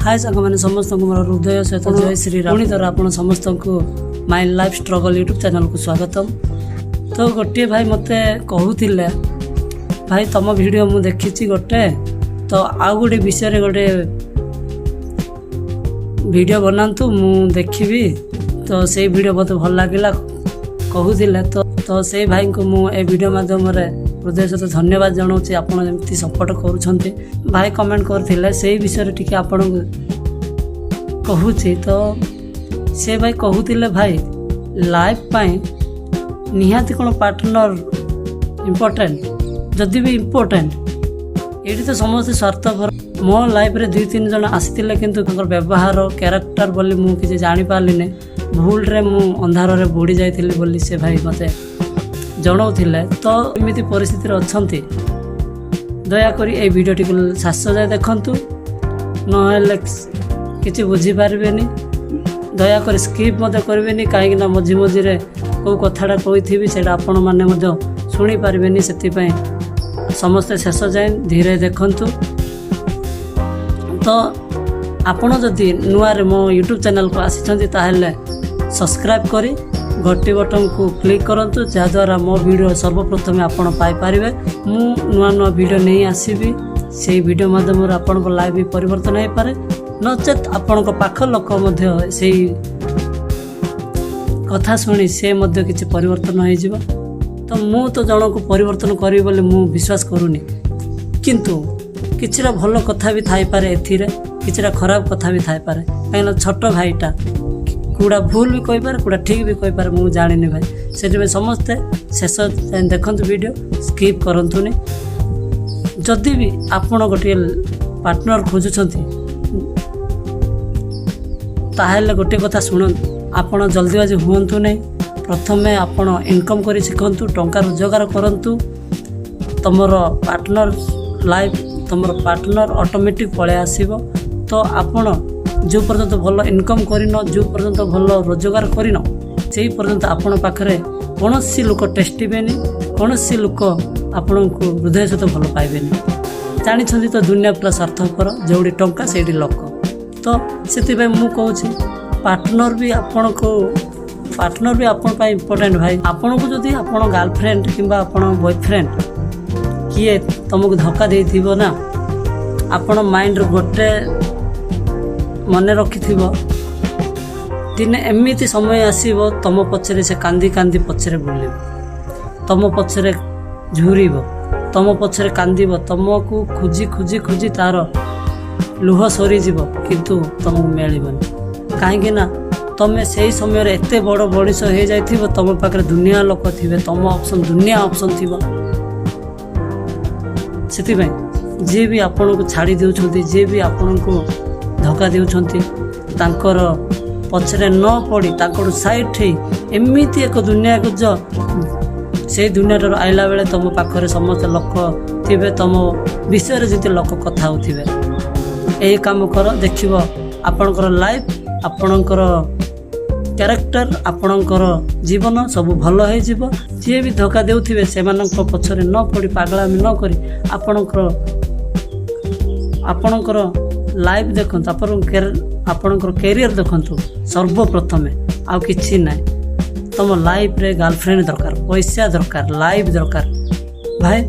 ହାଏ ସାଙ୍ଗମାନେ, ସମସ୍ତଙ୍କୁ ମୋର ହୃଦୟ ସହିତ ଜୟ ଶ୍ରୀରାମ। ପୁଣି ଥରେ ଆପଣ ସମସ୍ତଙ୍କୁ ମାଇ ଲାଇଫ୍ ଷ୍ଟ୍ରଗଲ୍ ୟୁଟ୍ୟୁବ୍ ଚ୍ୟାନେଲକୁ ସ୍ୱାଗତମ। ତ ଗୋଟିଏ ଭାଇ ମୋତେ କହୁଥିଲେ, ଭାଇ, ତମ ଭିଡ଼ିଓ ମୁଁ ଦେଖିଛି ଗୋଟେ, ତ ଆଉ ଗୋଟେ ବିଷୟରେ ଗୋଟେ ଭିଡ଼ିଓ ବନାନ୍ତୁ, ମୁଁ ଦେଖିବି। ତ ସେଇ ଭିଡ଼ିଓ ମୋତେ ଭଲ ଲାଗିଲା କହୁଥିଲେ। ତ ସେଇ ଭାଇଙ୍କୁ ମୁଁ ଏ ଭିଡ଼ିଓ ମାଧ୍ୟମରେ ହୃଦୟ ସହିତ ଧନ୍ୟବାଦ ଜଣାଉଛି, ଆପଣ ଯେମିତି ସପୋର୍ଟ କରୁଛନ୍ତି। ଭାଇ କମେଣ୍ଟ କରିଥିଲେ, ସେଇ ବିଷୟରେ ଟିକେ ଆପଣଙ୍କୁ କହୁଛି। ତ ସେ ଭାଇ କହୁଥିଲେ, ଭାଇ, ଲାଇଫ୍ ପାଇଁ ନିହାତି କ'ଣ ପାର୍ଟନର ଇମ୍ପୋର୍ଟାଣ୍ଟ? ଯଦି ବି ଇମ୍ପୋର୍ଟାଣ୍ଟ, ଏଇଠି ତ ସମସ୍ତେ ସ୍ୱାର୍ଥପର। ମୋ ଲାଇଫ୍ରେ ଦୁଇ ତିନି ଜଣ ଆସିଥିଲେ, କିନ୍ତୁ ତାଙ୍କର ବ୍ୟବହାର, କ୍ୟାରେକ୍ଟର ବୋଲି ମୁଁ କିଛି ଜାଣିପାରିଲିନି। ଭୁଲରେ ମୁଁ ଅନ୍ଧାରରେ ବୁଡ଼ି ଯାଇଥିଲି ବୋଲି ସେ ଭାଇ ମୋତେ ଜଣାଉଥିଲେ। ତ ଏମିତି ପରିସ୍ଥିତିରେ ଅଛନ୍ତି, ଦୟାକରି ଏଇ ଭିଡ଼ିଓଟିକୁ ଶେଷ ଯାଏ ଦେଖନ୍ତୁ, ନହେଲେ କିଛି ବୁଝିପାରିବେନି। ଦୟାକରି ସ୍କିପ୍ ମଧ୍ୟ କରିବେନି, କାହିଁକିନା ମଝି ମଝିରେ କେଉଁ କଥାଟା କହିଥିବି, ସେଇଟା ଆପଣମାନେ ମଧ୍ୟ ଶୁଣିପାରିବେନି। ସେଥିପାଇଁ ସମସ୍ତେ ଶେଷ ଯାଏଁ ଧୀରେ ଦେଖନ୍ତୁ। ତ ଆପଣ ଯଦି ନୂଆରେ ମୋ ୟୁଟ୍ୟୁବ୍ ଚ୍ୟାନେଲ୍କୁ ଆସିଛନ୍ତି, ତାହେଲେ ସବସ୍କ୍ରାଇବ୍ କରି ଘଣ୍ଟି ବଟନ୍କୁ କ୍ଲିକ୍ କରନ୍ତୁ, ଯାହାଦ୍ୱାରା ମୋ ଭିଡ଼ିଓ ସର୍ବପ୍ରଥମେ ଆପଣ ପାଇପାରିବେ। ମୁଁ ନୂଆ ନୂଆ ଭିଡ଼ିଓ ନେଇ ଆସିବି। ସେଇ ଭିଡ଼ିଓ ମାଧ୍ୟମରେ ଆପଣଙ୍କ ଲାଇଫ୍ ବି ପରିବର୍ତ୍ତନ ହେଇପାରେ, ନଚେତ୍ ଆପଣଙ୍କ ପାଖ ଲୋକ ମଧ୍ୟ ସେଇ କଥା ଶୁଣି ସେ ମଧ୍ୟ କିଛି ପରିବର୍ତ୍ତନ ହେଇଯିବ। ତ ମୁଁ ତ ଜଣକୁ ପରିବର୍ତ୍ତନ କରିବି ବୋଲି ମୁଁ ବିଶ୍ୱାସ କରୁନି, କିନ୍ତୁ କିଛିଟା ଭଲ କଥା ବି ଥାଇପାରେ ଏଥିରେ, କିଛିଟା ଖରାପ କଥା ବି ଥାଇପାରେ। କାହିଁକିନା ଛୋଟ ଭାଇଟା କେଉଁଟା ଭୁଲ ବି କହିପାରେ, କେଉଁଟା ଠିକ୍ ବି କହିପାରେ, ମୁଁ ଜାଣିନି ଭାଇ। ସେଥିପାଇଁ ସମସ୍ତେ ଶେଷ ଯାଏଁ ଦେଖନ୍ତୁ ଭିଡ଼ିଓ, ସ୍କିପ୍ କରନ୍ତୁନି। ଯଦି ବି ଆପଣ ଗୋଟିଏ ପାର୍ଟନର ଖୋଜୁଛନ୍ତି, ତାହେଲେ ଗୋଟିଏ କଥା ଶୁଣନ୍ତୁ, ଆପଣ ଜଲ୍ଦିବାଜି ହୁଅନ୍ତୁ ନାହିଁ। ପ୍ରଥମେ ଆପଣ ଇନକମ୍ କରି ଶିଖନ୍ତୁ, ଟଙ୍କା ରୋଜଗାର କରନ୍ତୁ। ତୁମର ପାର୍ଟନର ଲାଇଫ୍, ତୁମର ପାର୍ଟନର ଅଟୋମେଟିକ୍ ପଳେଇ ଆସିବ। ତ ଆପଣ ଯେଉଁ ପର୍ଯ୍ୟନ୍ତ ଭଲ ଇନକମ୍ କରିନ, ଯେଉଁ ପର୍ଯ୍ୟନ୍ତ ଭଲ ରୋଜଗାର କରିନ, ସେଇ ପର୍ଯ୍ୟନ୍ତ ଆପଣ ପାଖରେ କୌଣସି ଲୋକ ଟେଷ୍ଟିବେନି, କୌଣସି ଲୋକ ଆପଣଙ୍କୁ ହୃଦୟ ସହିତ ଭଲ ପାଇବେନି। ଜାଣିଛନ୍ତି ତ, ଦୁନିଆ ପୁରା ସ୍ୱାର୍ଥପର, ଯେଉଁଠି ଟଙ୍କା ସେଇଠି ଲୋକ। ତ ସେଥିପାଇଁ ମୁଁ କହୁଛି, ପାର୍ଟନର ବି ଆପଣ ପାଇଁ ଇମ୍ପୋର୍ଟାଣ୍ଟ ଭାଇ। ଆପଣଙ୍କୁ ଯଦି ଆପଣ ଗାର୍ଲଫ୍ରେଣ୍ଡ କିମ୍ବା ଆପଣ ବୟଫ୍ରେଣ୍ଡ କିଏ ତୁମକୁ ଧୋକା ଦେଇଥିବ ନା, ଆପଣ ମାଇଣ୍ଡରୁ ଗୋଟେ ମନେ ରଖିଥିବ, ଦିନେ ଏମିତି ସମୟ ଆସିବ, ତୁମ ପଛରେ ସେ କାନ୍ଦି କାନ୍ଦି ପଛରେ ବୁଲିବ, ତୁମ ପଛରେ ଝୁରିବ, ତୁମ ପଛରେ କାନ୍ଦିବ, ତୁମକୁ ଖୋଜି ଖୋଜି ଖୋଜି ତାର ଲୁହ ସରିଯିବ, କିନ୍ତୁ ତୁମକୁ ମିଳିବନି। କାହିଁକି ନା ତୁମେ ସେଇ ସମୟରେ ଏତେ ବଡ଼ ମଣିଷ ହେଇଯାଇଥିବ, ତୁମ ପାଖରେ ଦୁନିଆ ଲୋକ ଥିବେ, ତୁମ ଅପସନ୍, ଦୁନିଆ ଅପସନ୍ ଥିବ। ସେଥିପାଇଁ ଯିଏ ବି ଆପଣଙ୍କୁ ଛାଡ଼ି ଦେଉଛନ୍ତି, ଯିଏ ବି ଆପଣଙ୍କୁ ଧୋକା ଦେଉଛନ୍ତି, ତାଙ୍କର ପଛରେ ନ ପଡ଼ି ତାଙ୍କଠୁ ସାଇଟ୍ ହେଇ ଏମିତି ଏକ ଦୁନିଆକୁ ଯ ସେଇ ଦୁନିଆଟାରୁ ଆଇଲା ବେଳେ ତୁମ ପାଖରେ ସମସ୍ତେ ଲୋକ ଥିବେ, ତୁମ ବିଷୟରେ ଯେମିତି ଲୋକ କଥା ହେଉଥିବେ। ଏହି କାମ କର, ଦେଖିବ ଆପଣଙ୍କର ଲାଇଫ୍, ଆପଣଙ୍କର କ୍ୟାରେକ୍ଟର, ଆପଣଙ୍କର ଜୀବନ ସବୁ ଭଲ ହେଇଯିବ। ଯିଏ ବି ଧୋକା ଦେଉଥିବେ, ସେମାନଙ୍କ ପଛରେ ନ ପଡ଼ି, ପାଗଳାମି ନ କରି ଆପଣଙ୍କର ଆପଣଙ୍କର ଲାଇଫ୍ ଦେଖନ୍ତୁ, ଆପଣଙ୍କର କ୍ୟାରିୟର ଦେଖନ୍ତୁ ସର୍ବପ୍ରଥମେ, ଆଉ କିଛି ନାହିଁ। ତୁମ ଲାଇଫ୍ରେ ଗାର୍ଲଫ୍ରେଣ୍ଡ ଦରକାର, ପଇସା ଦରକାର, ଲାଇଫ୍ ଦରକାର ଭାଇ,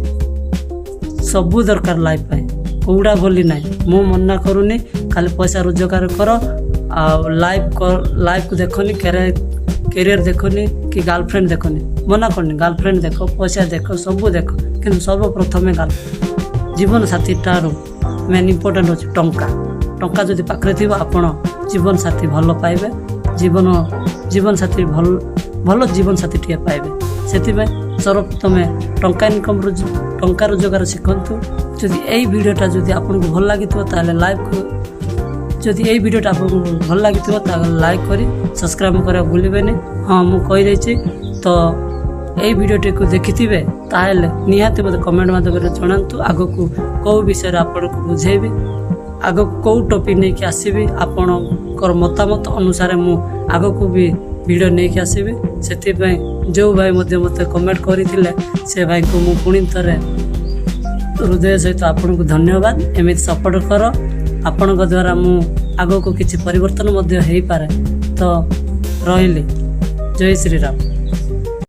ସବୁ ଦରକାର ଲାଇଫ୍ ପାଇଁ, କେଉଁଟା ବୋଲି ନାହିଁ। ମୁଁ ମନା କରୁନି ଖାଲି ପଇସା ରୋଜଗାର କର ଆଉ ଲାଇଫ୍କୁ ଦେଖନି, କ୍ୟାରିୟର ଦେଖନି କି ଗାର୍ଲଫ୍ରେଣ୍ଡ ଦେଖନି, ମନା କରୁନି। ଗାର୍ଲଫ୍ରେଣ୍ଡ ଦେଖ, ପଇସା ଦେଖ, ସବୁ ଦେଖ, କିନ୍ତୁ ସର୍ବପ୍ରଥମେ ଜୀବନ ସାଥୀଟାରୁ ମେନ୍ ଇମ୍ପୋର୍ଟାଣ୍ଟ ହେଉଛି ଟଙ୍କା। ଟଙ୍କା ଯଦି ପାଖରେ ଥିବ, ଆପଣ ଜୀବନ ସାଥୀ ଭଲ ପାଇବେ, ଜୀବନ ସାଥୀ ଭଲ ଭଲ ଜୀବନ ସାଥୀଟିଏ ପାଇବେ। ସେଥିପାଇଁ ସର୍ବପ୍ରଥମେ ଟଙ୍କା ଇନକମ୍, ଟଙ୍କା ରୋଜଗାର ଶିଖନ୍ତୁ। ଯଦି ଏଇ ଭିଡ଼ିଓଟା ଯଦି ଆପଣଙ୍କୁ ଭଲ ଲାଗିଥିବ, ତାହେଲେ ଲାଇକ୍, ଯଦି ଏଇ ଭିଡ଼ିଓଟା ଆପଣଙ୍କୁ ଭଲ ଲାଗିଥିବ, ତାହେଲେ ଲାଇକ୍ କରି ସବସ୍କ୍ରାଇବ୍ କରିବାକୁ ଭୁଲିବେନି। ହଁ, ମୁଁ କହିଦେଇଛି। ତ ଏଇ ଭିଡ଼ିଓଟିକୁ ଦେଖିଥିବେ, ତାହେଲେ ନିହାତି ମୋତେ କମେଣ୍ଟ ମାଧ୍ୟମରେ ଜଣାନ୍ତୁ, ଆଗକୁ କେଉଁ ବିଷୟରେ ଆପଣଙ୍କୁ ବୁଝେଇବି, ଆଗକୁ କେଉଁ ଟପିକ୍ ନେଇକି ଆସିବି। ଆପଣଙ୍କର ମତାମତ ଅନୁସାରେ ମୁଁ ଆଗକୁ ବି ଭିଡ଼ିଓ ନେଇକି ଆସିବି। ସେଥିପାଇଁ ଯେଉଁ ଭାଇ ମଧ୍ୟ ମୋତେ କମେଣ୍ଟ କରିଥିଲେ, ସେ ଭାଇଙ୍କୁ ମୁଁ ପୁଣି ଥରେ ହୃଦୟ ସହିତ ଆପଣଙ୍କୁ ଧନ୍ୟବାଦ। ଏମିତି ସପୋର୍ଟ କର, ଆପଣଙ୍କ ଦ୍ୱାରା ମୁଁ ଆଗକୁ କିଛି ପରିବର୍ତ୍ତନ ମଧ୍ୟ ହେଇପାରେ। ତ ରହିଲି, ଜୟ ଶ୍ରୀରାମ।